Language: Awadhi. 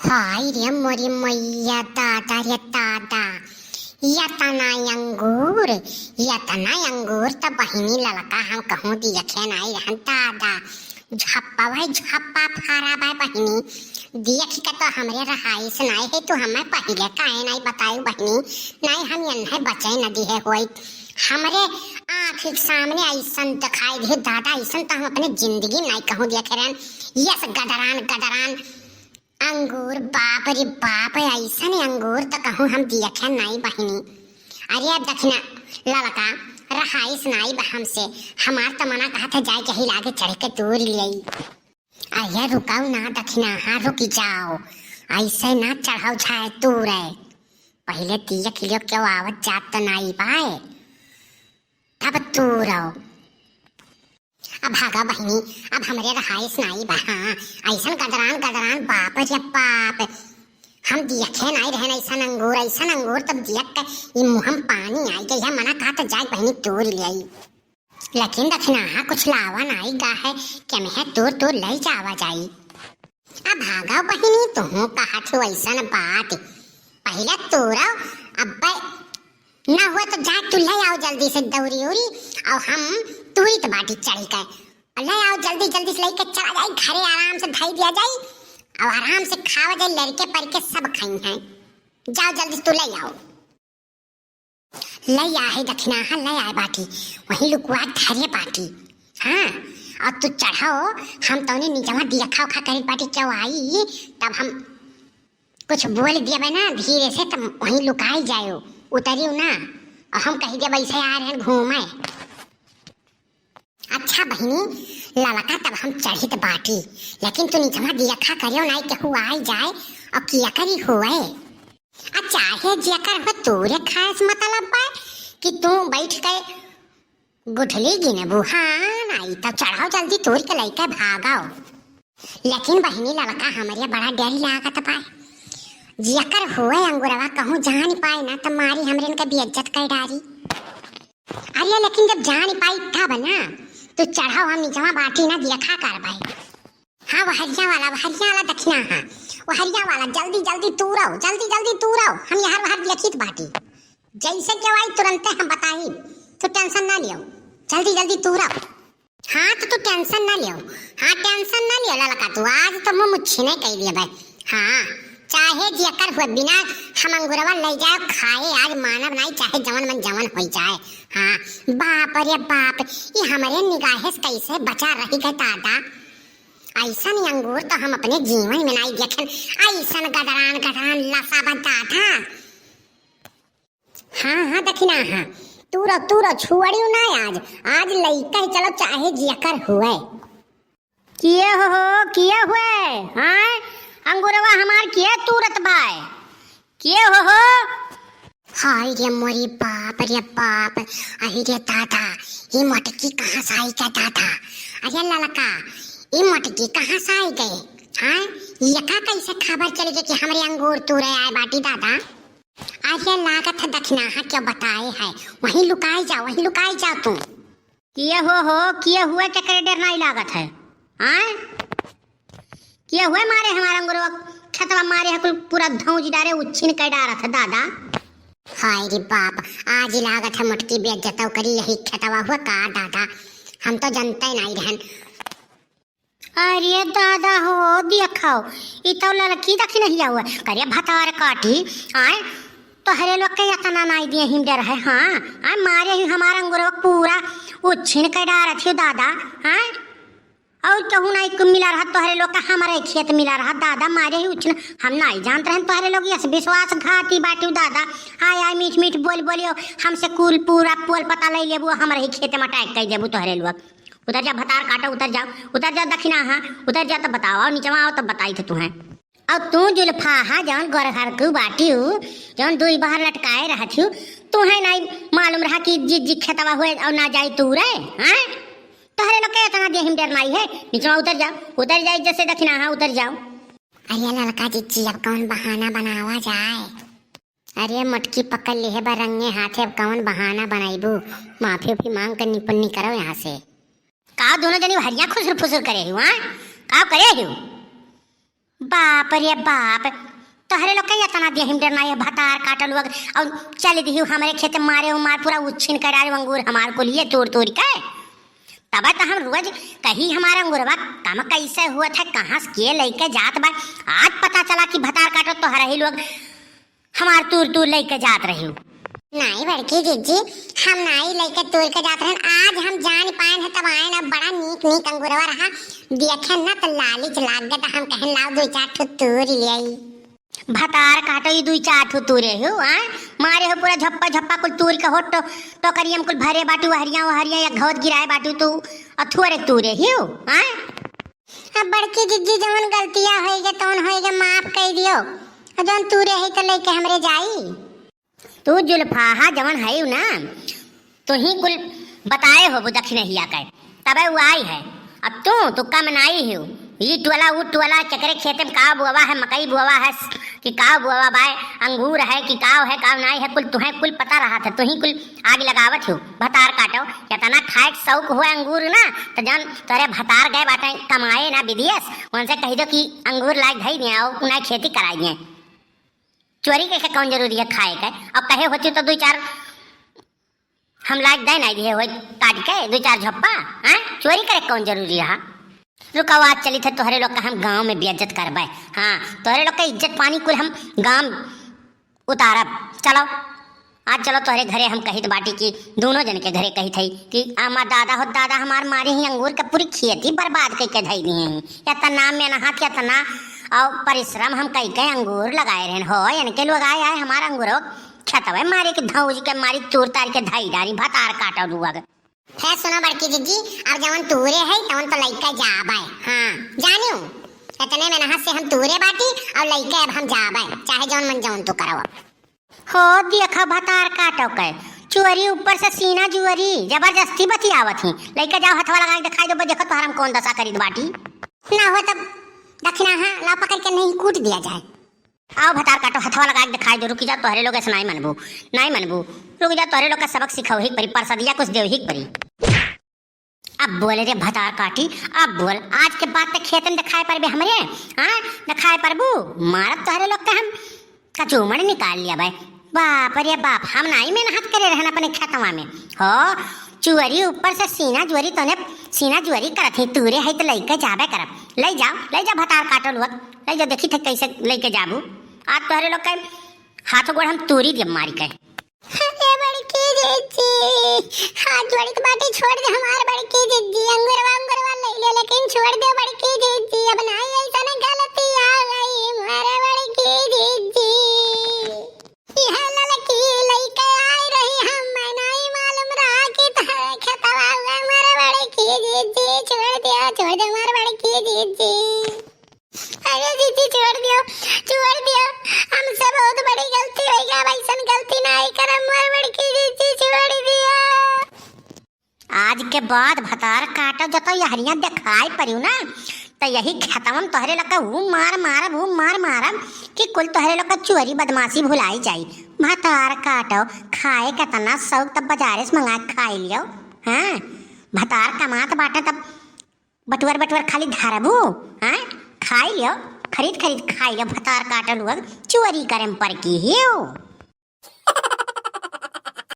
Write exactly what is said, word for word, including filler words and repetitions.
हाय रे मोरी मैया, दादा रे दादा, यतना अंगूर, यतना अंगूर त बहिनी ललका हम कहूँ दियखे नाई रहन दादा। झप्पा भाई झप्पा फारा भाई बहिनी, दियख के तो हमरे रहाइस नाई है, तू हमें पहिले काहे नाई बतायू बहिनी, नाई हम यन्हे बचे न दिहे होइत। हमरे आँख के सामने ऐसन दिखाई दे दादा, ऐसन तो हम अपने जिंदगी में नाई कहूँ दियखे रहन। यस गदरान गदरान अंगूर, बाप रे बाप, ऐसन अंगूर त कहूँ हम दियखे नाई बहिनी। अरे अब दखिना ललका, रहाइस नाई बा हमसे, हमार त मना कहत है जाए के ही लागे चढ़ के तूर लियाई। अरे रुकाऊ ना दखिना, हाँ रुकी जाओ, ऐसे ना चढ़ाओ झाए तूरे। पहिले दियख लियो क्यों आवत जात त नाई बाए, तब तूरो। अब भागा बहिनी, अब हमरे रहाइस नाई बा। हाँ, ऐसन गदरान गदरान, बाप रे बाप, हम दियखे नाई रहन ऐसन अंगूर, ऐसन अंगूर, तब दियख के ई मुँह में पानी आई गई है। मना कहा तो जाए बहिनी तूर लियाई, लेकिन दखिनाहा कुछ लावा नाई गा है कि हमें तूर तूर ले जावा जाई। अब भागा बहिनी, तुहूँ कहत हो ऐसन बात, पहिले तूरो, अब्बे ना हुआ तो जा तू ले आओ जल्दी से दौरी उरी, और हम तूरी तो बाटी चढ़ी के, और ले आओ जल्दी जल्दी से लेके चला जाई घरे, आराम से धई दिया जाई, और आराम से खावा जाई, लड़के पड़ के सब खाई हैं। जाओ जल्दी से तू ले आओ। ले आए दखिनाहा, ले आए बाटी, वहीं लुकवा धरे बाटी। हाँ, और तू चढ़ाओ, हम तौने निजमा दियखा उखा करी बाटी, क्यों आई, तब हम कुछ बोल दिया ना धीरे से, तब वहीं लुकाई जायो, उतरियो ना। और हम कही देब ऐसे आ रहे हैं घूमे। अच्छा बहिनी ललका, तब हम चढ़ित बाटी, लेकिन तू निजमा दियखा करियो नाई, केहू आई जाए और किया करी हुए। आ चाहे जेकर हो तोरे खाए से मतलब बा कि तू बैठ के गुठली गिनबू। हाँ, नाई तब चढ़ाओ जल्दी तोड़ के लइके भागाओ। लेकिन बहिनी ललका, हमरे बड़ा डर लागत बा, जेकर होए अंगुरवा कहूँ जान पाए ना, त मारी हमरे इनका बेइज्जत कर डारी। अरे लेकिन जब जान पाई तब ना, तू चढ़ाओ, हम निजमा बाटी ना दियखा करबाई। हाँ, वो हरिया वाला, वो हरिया वाला दखिना, हाँ, वो हरिया वाला, जल्दी जल्दी तूरो, जल्दी जल्दी तूरो, हम यहाँ बाहर लिखित बाटी। जैसे केहू आई तुरंते हम बताई, तू tension ना लियो, जल्दी जल्दी तूरो। हाँ, तो तू tension ना लियो, हाँ, tension ना लियो ललका, तू आज तो मुँह मुच्छिने कह दिया भाई। हाँ, चाहे जेकर हुए बिना हम अंगुरवा ले जाओ खाए, आज मानब नाई, चाहे जवन मन जवन हो जाए। हाँ, बाप रे बाप, ये हमारे निगाहे से कैसे बचा रही गए दादा। ऐसन अंगूर तो हम अपने जीवन में नाई देखेन, ऐसन गदरान गदरान लसा बा दादा। हाँ, हाँ, दखिना, हाँ, तूरो, तूरो, छुअड़ियो ना आज, आज लइका ही चलो चाहे जेकर हुए। किए हो, हो, किए हुए, हाँ? अंगूरवा हमार किए तूरत बाय? किए हो, हो? हाय रे मोरी बाप रे बाप, अहि रे दादा, ई मोटकी कहाँ से आई का दादा? अरे ललका, ई मोटकी कहाँ से आई गए? हाँ, ये का कैसे खबर चल गए कि हमरे अंगूर तूरे आए बाटी दादा? अरे लागत है दखिनाहा क्यों बताए है, वहीं लुकाई जाओ, वहीं लुकाई जाओ तू। किए हो हो, किए हुए चक्कर डर नाई लागत है, हाँ? किए हुए मारे हमारा अंगुरवा खेतवा मारे है, कुल पूरा धौंज डारे उच्छिन कर डारत है दादा। हाय रे बाप, आज ही लागत है मोटकी बेइज्जत करी यही खेतवा हुआ का दादा, हम तो जनते नाई रहन। अरे दादा हो, देखो, ई तो ललकी दखिनहिया हुआ, करे भतार काटी, आए, तोहरे लोग के इतना नाई दिए हिम डर है, हाँ, आए, मारे ही हमारा अंगुरवा पूरा उच्छिन कर डारत हो दादा, हाँ? और कहूँ नाई कुम मिला रहा तोहरे लोग का, हमारे खेत मिला रहा दादा, मारे ही उछल, हम नाई जानत रहन तोहरे लोग यस विश्वासघाती बाटू दादा। आय आय मीठ मीठ बोल बोलियो, हमसे कुल पूरा पोल पता ले लेबू, हमरे ही खेत में attack कर देबू तोहरे लोग। उतर जा भतार काटो, उतर जाओ, उतर जा दखिना, हाँ उतर जा, तब बताओ, आओ निचवा आओ तब बताई थे तुम्हें। और तू जुल्फा हा जौन गोरहर कु बाटियो, जौन दुई बाहर लटकाए रहतियो, तुम्हें नाई मालूम रहा कि जी जी खेतवा हुए और ना जाई तू रे, हाँ? तोहरे लोग के इतना देह में डर नाई है, नीचे उतर जाओ, उतर जाए जैसे दखिना, हाँ उतर जाओ। अरे ललका जिज्जी, अब कौन बहाना बनावा जाए? अरे मोटकी पकड़ ली है बा रंगे हाथे, अब कौन बहाना बनाइबू? माफी उफी मांग कर निपन्नी करो यहाँ से। का दोनों जनी हरिया खुसर फुसर करे हो, हाँ? का करे हो? बाप रे बाप, तोहरे लोग के इतना देहिम डर नाई है, भतार काटो लोग, और चल दिहु हमरे खेत मारे, उ मार पूरा उच्छिन कर डारे अंगूर हमार कुल ये तोड़ तोड़ के। तब तो हम रोज कही हमारा अंगूरवा कम कैसे हुआ था, कहाँ से के लेके जात बा। आज पता चला कि भतार काटो तोहरे ही लोग हमार तूर तूर लेके जात रही। नाई बड़की जिज्जी, हम नाई लेके तूर के जात रहन, आज हम जान पाएन है तब आएन, अब बड़ा नीक नीक अंगूरवा रहा, देखेन ना तो लालिच लाग गए, तो हम कहन लाओ दुई चार ठो तूर ले आई। भतार काटो, ई दुई चार ठो तूरे हो, आय? मारे हो पूरा झप्पा झप्पा कुल तूर के हो, टो-, टोकरिया में कुल भरे बाटू, वहरिया वहरिया एक घौत गिराए बाटू तू, और थोरे तूरे हो, आय? अब बड़की जिज्जी जवन गलतिया होइगे तवन होइगे, माफ कइ दियो, और जवन तूरे है तो लेके हमरे जाई। तू जुल्फाहा जवन हयू ना, तू ही कुल बताए होबू दखिनहिया के, तबे उ आई है। अब तू, तू कम नाई हयू। ई टोला, उ टोला, केकरे खेते में का बोवा है, मकई बोवा है कि का बोवा बाय, अंगूर है कि काव है, काव नाई है, कुल तुहे कुल पता रहत है। तू ही कुल आग लगावत हयू। भतार काटो, इतना खाए के शौक हुआ अंगूर ना, तो जौन तोरे भतार गए बाटे कमाए ना विदेश, उनसे कहि दो कि अंगूर लाइ धई दिए, और उन्हें खेती कराई दिए। चोरी के, के कौन जरूरी है खाए के? अब कहे होती तो दुई चार हम लाइ दे नाई दिए होई काट के दुई चार झप्पा, हैं? चोरी करे के कौन जरूरी रहा? रुका, आज चलित है तोहरे लोग का हम गाँव में बेइज्जत करबे। हाँ, तोहरे लोग का इज्जत पानी कुल हम गाँव उतारब। चलो, आज चलो तोहरे घरे हम कहित बाटी कि दोनों जन के घरे कहित है कि हमार दादा हो, दादा हमार मारे ही अंगूर के पूरी खेती बर्बाद कइ के धई दिए हैं। इतना मेहनत, इतना और परिश्रम हम कइ के अंगूर लगाए रहन हो, इनके लोग आए, आए हमार अंगूरो खेतवे मारे के धौज के मारी तूर तार के धई डारी भतार काटो लुआ के। हे सुनो बड़की जिज्जी, अब जवन तूरे है तवन तो लइके जाबे। हाँ, जानियो, इतने मेहनत से हम तूरे बाटी और लइके अब हम जाबे, चाहे जवन मन जवन तू करो। हो देखा भतार काटो के, चोरी ऊपर से सीना जुअरी, जबरदस्ती बतियावत ही। लइके जाओ, हथवा लगा के दिखाई दो, देखो तोहरा हम कौन दशा करीत बाटी। ना हो तब दखिना, हाँ, ला पकड़ के नहीं कूट दिया जाए। आओ भतार काटो, हथवा लगा के दिखाई दो, रुकी जाओ, तोहरे लोग ऐसे नाई मनबू, नाई मनबू। रुकी जाओ, तोहरे लोग का सबक सिखाओ ही परी, परसदिया कुछ देव ही परी। अब बोले रे भतार काटी, अब बोल, आज के बाद तक खेतन दिखाई परबे हमरे, हाँ, दिखाई परबू, मारब तोहरे लोग के हम कचूमड़ निकाल लिया भाई। बाप रे बाप, हम नाई मेहनत करे रहन अपने खेतवा में। हो, चुअरी ऊपर से सीना जुअरी तोने, सीना जुअरी करत ही, तूरे है तो लइके जाबे करब। ले जाओ, ले जाओ भतार काटो लोग, ले जाओ, देखी थे कैसे लइके जाबू। आज तोहरे लोग के हाथ गोड़ हम तूरी देब मारी के। अरे बड़की जिज्जी, हाथ जोड़ित बाटी, छोड़ दे हमार बड़की जिज्जी, अंगुरवा अंगुरवा ले ले, लेकिन छोड़ दे बड़की जिज्जी, अब नाई ऐसन गलती आ गई मोरे बड़की जिज्जी। यह ललकी लइके आई रही, हम मैं नाई मालूम रहा कि तोहरे खेतवा हुआ मोरे बड़की जिज्जी, छोड़ दियो, छोड़ दे मोरे बड़की जिज्जी। अरे जिज्जी छोड़ दियो, छोड़ दियो, हमसे बहुत बड़ी गलती होइ गया, अब ऐसन गलती नाई करब मोरे बड़की जिज्जी, छोड़ दियो। आज के बाद भतार काटो, जब तो यहरिया दिखाई पड़ियो ना, तो यही खेतवन तोहरे लगा हूँ मार मारब, हूँ मार मारब कि कुल तोहरे लगा चोरी बदमाशी भुलाई जाई। भतार काटो, खाए के तना शौक, तब बाजारे से मंगा के खाई लियो। हाँ, भतार कमात बाटे तब बटुअर बटुअर खाली धरबू, हाँ? खाई लियो, खरीद खरीद खाई लियो, भतार काटो लोग, चोरी करे में पर की हियो।